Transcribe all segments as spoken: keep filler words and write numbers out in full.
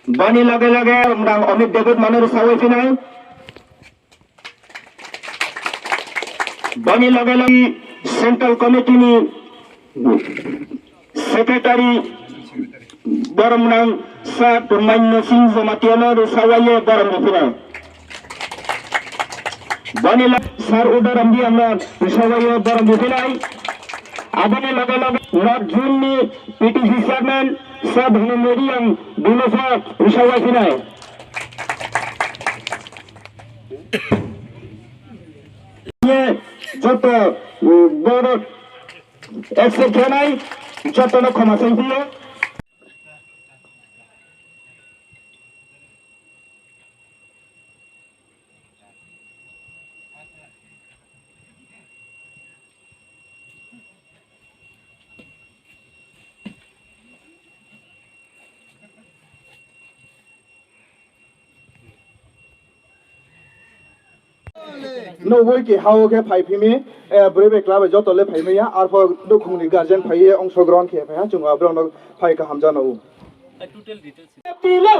Boni loge loge Omrang Amit David mano rwsawi phinai. Boni loge loge Central Committee ni Secretary boromnang Sir Manyo Singh Jamatia no rwsawi boromno phinai. Boni loge Sir Udaram Biang no rwsawi boromno phinai. Aboni loge loge North Zone ni P T C Chairman Sir Dhanu Meriang bino pho rwsawi phinai. Ye joto, uh, borok accept khenai, jotono khoma sengphiyo. Nugwi khe hao khe phai phimi, eh, bwrwi bai kwla bai joto le phai manya, arpho nukhungni guardian phai ye ongso grohon khe phai ha, chwng aborok no phai kaham jano. Long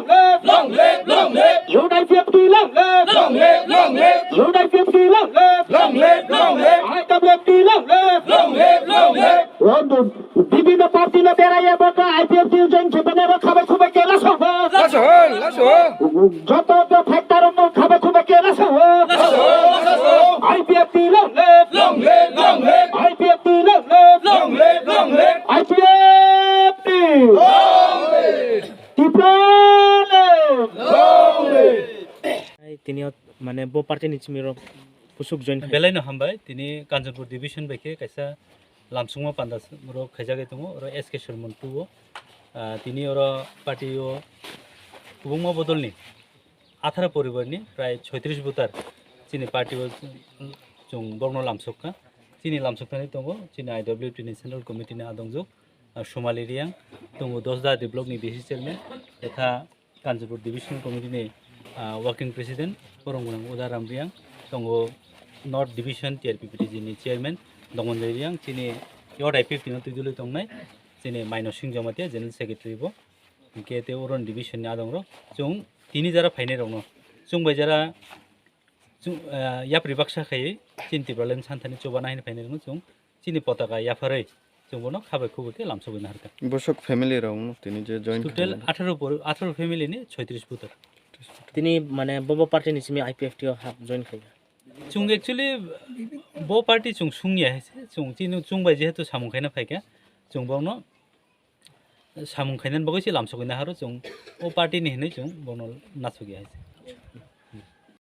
live, long live, long live. U I P F T long live. Long live, long live. U I P F T long live. Long live, long live. I W F T long live. Long live, long live. Wondu, bibhinno party no berai abo ka I P F T join khebene abo khabai khubai kela sobo. Laso, laso. Joto do factor no khabai khubai kela sobo. Laso, laso. I P F T long live. Long live, long live. I P F T long live. Long live, long live. I P F T. Long live. Tipra live. Long live. Ai, tini o, mane, bo party ni simi rok kusuk join khai. Belai no hambai, tini Kanchanpur division bai khe kaisa lamsukma panda rok khaijagwi tongo, oro S K Sharma two o. Ah, tini oro party o kwbangma bodol ni atharo poribar ni prai soitris voter chini party o chwng borokno lamsok kha. Chini lamsok thani tongo, chini I W F T ni central committee ni adongjwk, ah, Somali Riang, tongo Dosda D block ni V C chairman, tei kha Kanchanpur Division Committee ni, ah, Working President, borok gwnang Uda Ram Riang, tongo North Division T R P P T G ni Chairman, Dongonjai Riang, chini Youth I P F T no twi dwlwi tongnai, chini Maino Singh Jamatia, General Secretary bo, hinkhe tei Uron Division ni adongrok, chwng tini jara phainai rokno, chwng bai jara, chwng, ah, yapri baksa khaiwi, chini Tipraland santhani chubana hinwi phainai rokno chwng chini potaka yapharwi chwng bono khabai khubui khe lamsogwi naharkha. Bwswk family rok wngno tini je join total khainai? Atharo por-, atharo family ni soitris voter. Tini mane bobo party ni simi I P F T o hap join khaikha. Chwng actually bo party chwng sungya hai se, chwng chini chwng bai jehetu samung khaina phaikha, chwng bono samung khainani bagwi se lamsogwi naharo chwng o party ni hinwi chwng bono nasogya hai se.